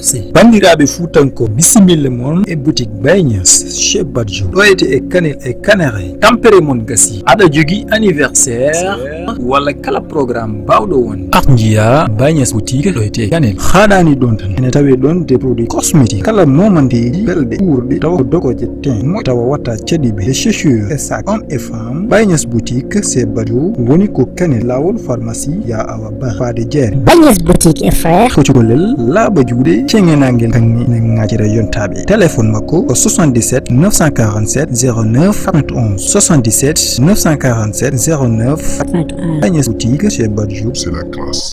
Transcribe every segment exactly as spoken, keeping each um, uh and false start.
Banndiraaɓe Fuutankooɓe, bisimilla mon e boutique Baye Niass chez Badjo. Ɗo ete e Kanel e Kanere. Tampere mon gasi. Aɗa jogi anniversaire walla kala programme baawɗo won. Ar njiya Baye Niass boutique ɗo ete e Kanel. Haaɗaani ɗon tan. Ene tawee ɗon des produits cosmétiques. Kala momanteeji belɗe uurɗe tawa ko dogoje ten. Mo tawa watta caɗi ɓe. Des chaussures et sacs hommes et femmes. Baye Niass boutique, c'est Badjo. Woni ko Kanel laawol pharmacie ya awa ba. Faade jeere. Baye Niass boutique et frères. Ko cukalel laaɓa juuɗe, ceŋenaangel kaŋŋe ne ŋaacira yontaaɓe. Téléphone makko ko soixante-dix-sept neuf cent quarante-sept zéro neuf quatre-vingt-onze. Soixante-dix-sept neuf cent quarante-sept zéro neuf quatre-vingt-onze. Baye Niass boutique chez Badjo. C'est la classe.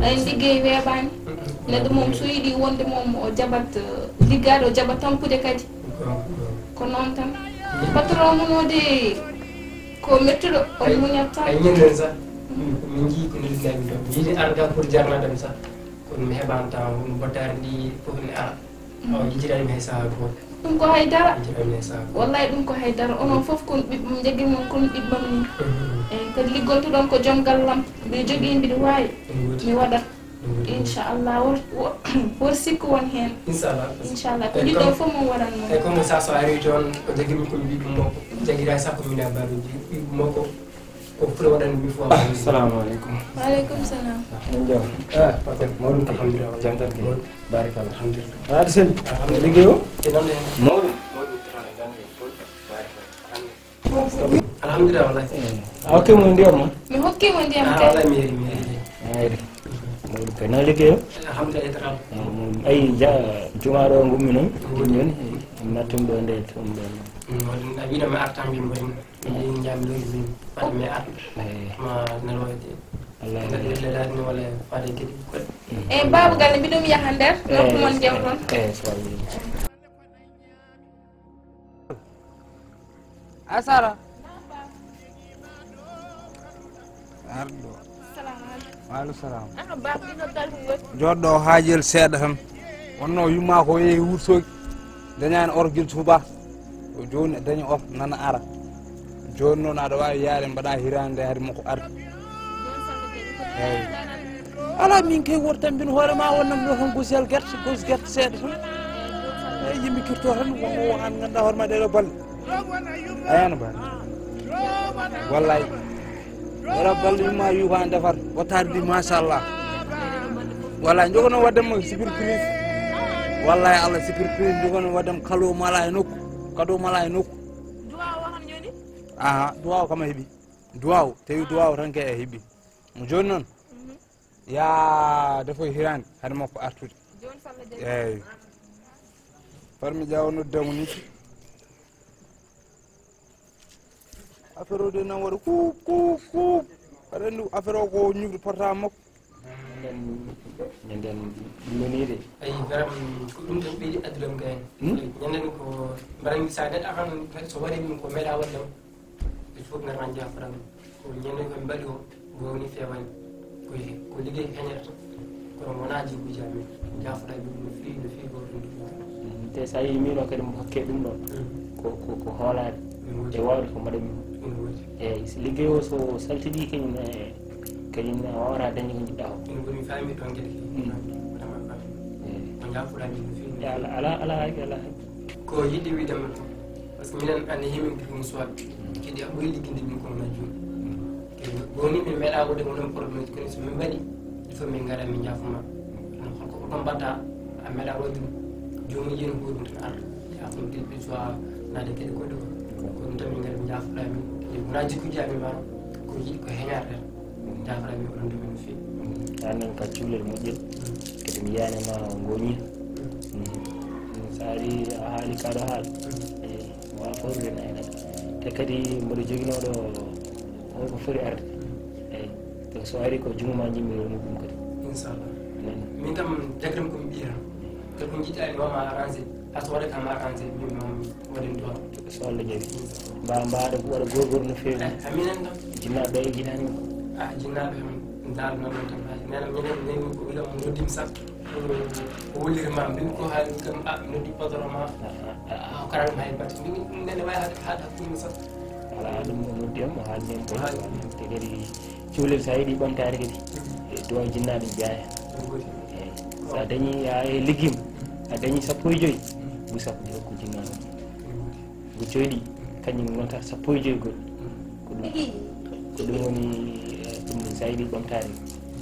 Ay, liggey weeɓaani. Neɗɗo moom, so yiɗi wonde moom, o jaɓat, eh, liggaaɗo, o jaɓat tampude kadi. Ko noon tan. Patron mum o de, ko mettuɗo, o muñat tan. Ay, ñanden sax, min njii ko nodduɗaa min ɗo. Mi yiɗi arde pour jarnadam sax. Kono mi heɓaani temps, hono bottaari ndi fof ne ara. Awa, yejjitaani mi hay sahaa gooto. Ɗum ko hay dara. Yejjitaani mi hay sahaa gooto. Wallay, ɗum ko hay dara. Onon fof kon ɓiɓɓe mum, njaggi mon kon ɓiɓɓe mum ni. Mhm. Eyi, kadi liggontoɗon ko joom gallam. Mbiɗa jogii, mbiɗa waawi. Ɗum woodi. Mi waɗat. Ɗum woodi. Inchallah, wor, wor, wor sikku won heen. Inchallah. Inchallah. Ko jiɗɗon fof mon waɗan noon. Eyi, kono sa, so ari toon, ko jaggi ɗum ko mi ɓiɓɓe makko. Jaggira sax ko mina baɗo ɓiɓɓe makko. Ko fuɗo waɗande mi fof. Assalamu aleykum. Wa aleykum salam. Min jam. Ah, Pape, mawɗum kay. Alhamdulillah. Jam tan kay. Mawɗum. Barakallah. Alhamdulillah. Aɗa selli? Alhamdulillah. Liggey o? E noon ne. Mawɗum. Mawɗum. Barakallah. Alhamdulillah. Alhamdulillah, wallahi. Eh, a hokki mo ndiyam ma? Mi hokki mo ndiyam kay. Ah, wallahi, mi yeri, mi yeri. A yeri. Mawɗum kay. No liggey o? Alhamdulillah, e tan. Ah, mawɗum. Ay, ja, jumaaɗo o ngummi noon. Ngummi. Min joni, eh, nattum ɗo nde, tum ɗo. Mm, waɗi, a wiino mi arta, mbiimi waɗi. Min jam leydi min, waɗi mi arta. Eh. Ma nelooje. Wallahi. Ngaddi leydi min walla faade geɗe goɗɗe. Mm. Eh, Baaba Galle, mbiɗum yaha nder, eh, nokku mon jam toon. Eh, so waɗi. Asara. Arɗo. Salamu aleykum. Wa aleykum salam. Aha, Baaba, ɗino kalmi woni. Jooɗɗo o haajel seeɗa tan. Wonno yumma ko yehi Wursogi. Dañaani or gila suba. O jooni dañi or nana ara. Jooni noon aɗa waawi yaade mbaɗa hiraande hari makko arde. Eeyi. Alaa, min kay wor tambin hoore ma, wonnam ɗo tan gosiyal gerte, gos gerte seeɗa tan. Eeyi, yimɓe kirto tan, won o an ngannduɗaa hoore ma ɗeɗo balɗe. Ayano ba. Wallahi. Wala balɗe yumma yuba an defar. Wattaade ndi, machallah. Wallahi, jogono waddem surprise. Wallahi, Allah, surprise, jogono waddem kado mala e nokku. Kado mala e nokku. Duwa o kam joni? Aha, duwa o kam a heɓi. Duwa o, tawi duwa o tan kay a heɓi. Mo joni noon. Mhm. Ya defoy hiraande, hade makko artude. Joni so Allah jaɓi. Eeyi. Far mi ƴaawa nodda mo ni. Affaire o de nan waɗa kuup, kuup, kuup. Aɗa anndi affaire o ko ñuuɓde portable makko. Ñanden, ñanden, ɗum woni de. Ayi, vraiment, ko ɗum tan ɓeydi addude am gayno. Hmm? Ñanden ko mbaɗa mi sa neɗɗo ahan, so waɗi ɗum ko meeɗa waɗde am. Il faut que ngartan jaafoɗa ɗum. Ko ñande ko mbaɗi o, gowni fewani. Ko, ko liggey heñata tan. Kono wona jigguji amen. Jaafoɗa ɗum no feewi, no feewi, ko ɗum ɗum. Te so a yii miin o kadi mbo hokke ɗum ɗon, ko, ko, ko hoolaade e waawde ko mbaɗa min. Eeyi, so liggey o so saltiɗii kañum e, kañum ne a waawata dañde ko njiɗɗaa ko. Ene woni faami ɗon kadi. Eeyi. Ko njaafuɗaa min no feewi. Ala, ala, ala hay, ala hay. Ko yiɗi wiide ma tan. Parce que minen anndi himin ɗum suwat. Kadi a ɓuri ligginde min kono na juuɗe. Kadi woni min meeɗa wonde ko non problème kono so min mbaɗi, il faut min ngara min njaafo ma. Kono holko oɗon mbaɗta a meeɗa waɗde ɗum. Joomum ƴeew ko ɗum tan arta. Yaa ko ɗum tilpi soit naade kadi goɗɗo ko. Ko ɗum tan min ngara min njaafoɗa min. Kadi wona jikkuji amin ma ko yiɗi ko heñaade tan. Njaafoɗa min oɗon ɗum min no feewi. Anen ka cuulel moƴƴel. Kadi mi yiyani ma ngoñi. So ari a haali kaɗo haala. Eyi. Waaw, fawrude nayi tan. Te kadi mboɗo joginooɗo o ko foti arde. Eyi. Te so ari ko junngo ma njimmi rewnu ɗum kadi. Inchallah. Amin. Min kam jagram ko mi ɓiya. Te ko jiɗɗa e wama arrangé. Hasa waɗa kam arrangé min mam waɗin ɗo. So Allah jaɓi. Mba mbaɗa waɗa gorgor no feewi. Aminen ɗon. Jinnaaɓe ɓe e jinaani. Ah, jinnaaɓe on. Ndaar non non tan haji. Nena minen neni ko wiɗa mo noddim sax. Ko wulirma mbin ko haali kam a noddi patron ma. A hokkata ɗum hay batte. Mbin ɗum nene wawi haade haade hakkunde sax. Ala ɗum o noddi am o haalni am ko. Te kadi cuulel sa yiɗi ɓamtaade kadi. E duwa jinnaaɓe jaaya. Eyi. So a dañi a e liggima a dañi sappo e joyi. Buy sappo ɗi hokku jinnaaɓe. Ko joyɗi kañum wonta sappo e joyi goɗɗi. Ko ɗum ko ɗum woni eh, ɗum ɗum sa yiɗi ɓamtaade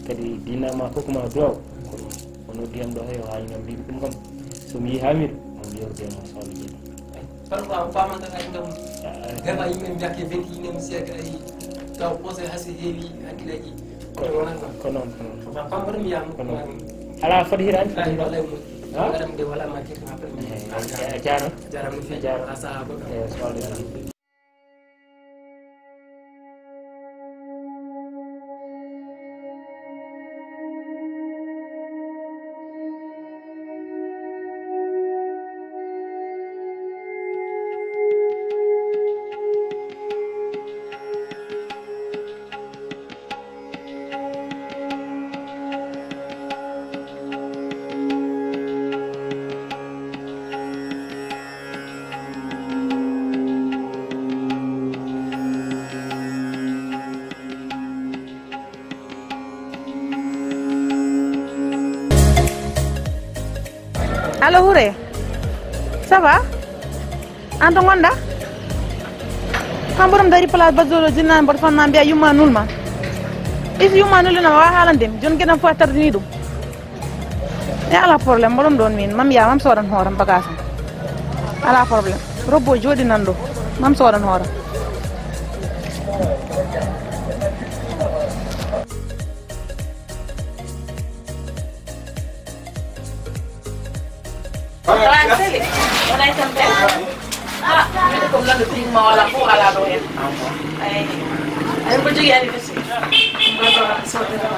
kadi dinna ma kokku ma duwaw. Kono o noddi am ɗo hay o haalni am mbiɗi ɗum kam so mi yihaami ɗum on yewde mo sohla jeeɗi. Kono ko a faamanta kadi kam heɓa yimɓe mbiyake benti yimɓe mi siyake ay taw pose hasi heewi hakkillaji. Ko noon ko noon. Ko noon. Ko noon. Ala foti hiraani foti hiraani. Wala ma kirti ma premier. A jaaraama. Jaaraama no feewi. A sahaa goɗɗo. Eyi, so Allah jaɓi. Allo, Houré. Ça va? An to ngonɗa? Kam mboɗo dari place Badjoro jinnaa mboɗo fanna mbiya yumma nulma. Isi yumma nulina ma wa haalande mi. Joni gueɗam fof a tardini ɗum. E ala problème mboɗon ɗon min mam ya mam sodan hooram bagage am. Ala problème. Robbo jooɗi nan ɗo. Mam sodan hooram. Wala seli. Wala tan ɓe. Ah, min ko nan ɗo ɗin ma wala fof ala ɗo hen. Ay. Ay ko jogi ani bisi. Mboɗo sodana ta.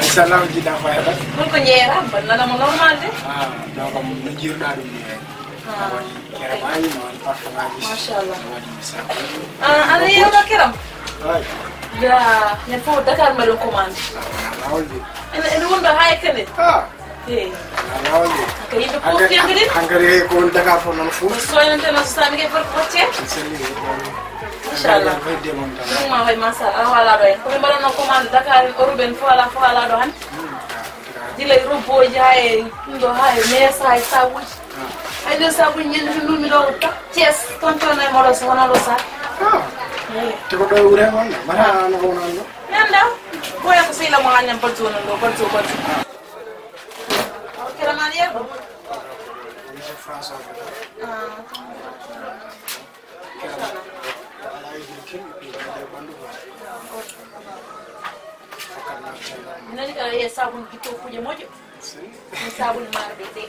Salam jiɗa fayda. Ɗum ko jeera, bannana mo normal de. Ah, donc mo jiirɗa ɗum ni. Ah, keramaji no waɗi parfumaaji. Machallah. No waɗi sabu. Ah, ana yewno keram. Ay. Ya, ne fof Dakar mbaɗon commande. Lawol de. Ene ene wonɗo haa e kene. Ah. Hey. Lawol de. Ko yimɓe fof fiyande de. Hankadi ko woni Dakar fof noon fof. Soynante noon so sami kay foti ko wacce. Selli. Inchallah. Fayde mon tan. Ɗum ma hoy machallah. Ala ɗo en. Ko ɓe mbaɗanno commande Dakar en Europe en fof ala fof ala ɗo han. Gila e robboji haa e ɗum ɗo haa e mesa e sabuji. Hay nder sabuji ñande min numi ɗo ta Thiès toon toon e moɗo so wona ɗo sa. Te ko ɗo e wure on mata no ko wona ɗo. Mi annda. Boya ko sehila mo hañam baljo non ɗo baljo baljo. Kira man yergo. Monsieur François. Mi nani kala ye sabun gitto kuje moƴƴo. Ni sabun marɓe de.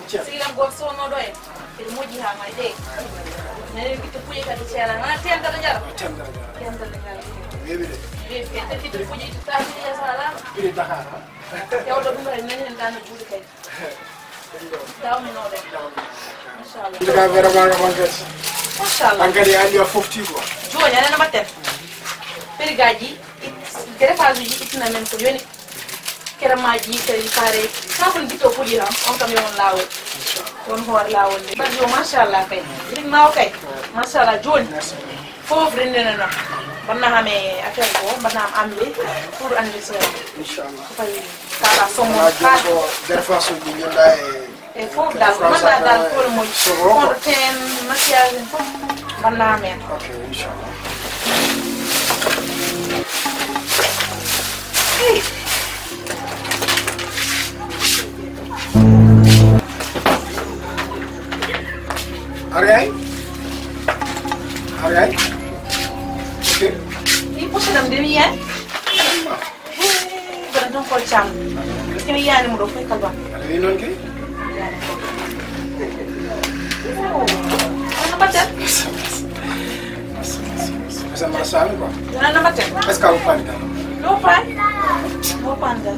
Silam gor sono ɗo en. Eɗe moƴƴi ha may de. Mi nani gitto kuje kadi ceela. Wona tendata jara. Tendata jara. Wewi de. Wewi kadi gitto kuje ittata mi ya sala. Biri Dakar. Tewɗo ɗum kadi nani hen dano juuɗe kadi. Dawminooɗo. Inchallah. En tout cas, vraiment, ko hankadi. Machallah. Hankadi a andi a fofti quoi. Jooni aɗa mbatten. Perigaaji, greffage uji ittina men ko yoni. Keramaji kadi pareil. Hakkunde jiɗɗo puɗi tan, on kam yo on laawol. Yo on hoore laawol nde. Mbaɗ yo machallah kay. Ring ma o kay. Machallah jooni. Fof renndino noon. Mbaɗna kam e affaire ko, mbaɗna am amle pour anniversaire. Inchallah. Ko fawi kala somo. Wona jooni ko garfasuuji ɗi ngannduɗaa e E fof dal, ko mbaɗa dal kolo moƴƴi. Sobo ko. Kono ten maquillage en fof mbaɗna men. Ok, inchallah. Hey. Ari ay? Ari ay? Ok. Ɗi poche ɗam nde mi yaay. Hee, mbaɗa ɗum ko cam. Kene yiyaani mo ɗo fof kalba. Aɗa wiyi noon kay? Ana mbaɗten? Esa ma sami quoi. Ana mbaɗten? Est-ce que a woppaani tan? Mi woppaani. Mi woppaani tan.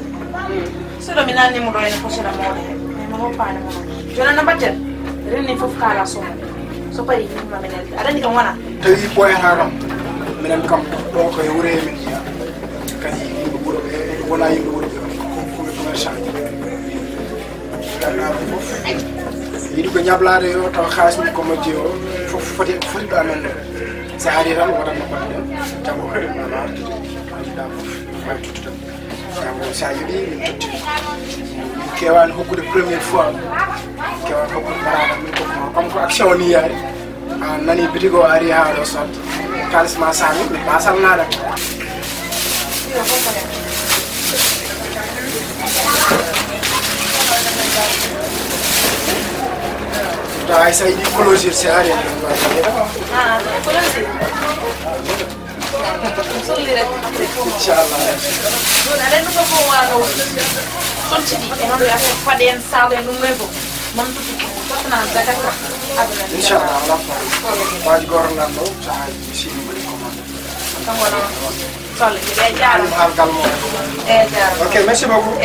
Suuɗo mi naanni mo ɗo ene fotira mawɗo heen. Mais mi woppaani mo ɗo. Jooni ana mbaɗten? Renni fof kaala somo. So payi, yumma minen. Aɗa anndi kam wona? Tawi ɓooyataa kam. Minen kam ɗo ko e wuro he min njiya. Kadi yimɓe wuro ɓe, wona yimɓe wuro ɓe, ko, ko, ko commerçant. Gannaaɗo fof. Yiɗi ko ñablaade yo taw xaalis mum ko majji o. Fof foti, foti ɗo amen ɗo. So ari tan, wodat no mbaɗa ɗen. Janngo kadi ma artude. Annduɗaa fof. Wawi tuttude. Janngo so a yiɗi, min totti. Min keewaani hokkude première fois. Min keewaani hokkude mbaɗaɗo min ko, ko, comme ko action o ni yaari. A nani bitigo ari haa ɗo sot. Kaalis ma sami, mi basal naɗa. To ay sa yiɗi closure c'est ari. Ah, closure. Solli rek. Inchallah. Joni aɗa anndi ko fof wano. Toon cidi e noon affaire paɗe en saabu en ɗum noon fof. Mam tutu tottana jakarta. Inchallah, ala problème. Waaji gooto nan ɗo, sahaaji mi sini mbaɗi commande. Kanko noon solle, e jaarama. Haal gal mo. E jaarama. Ok, merci beaucoup.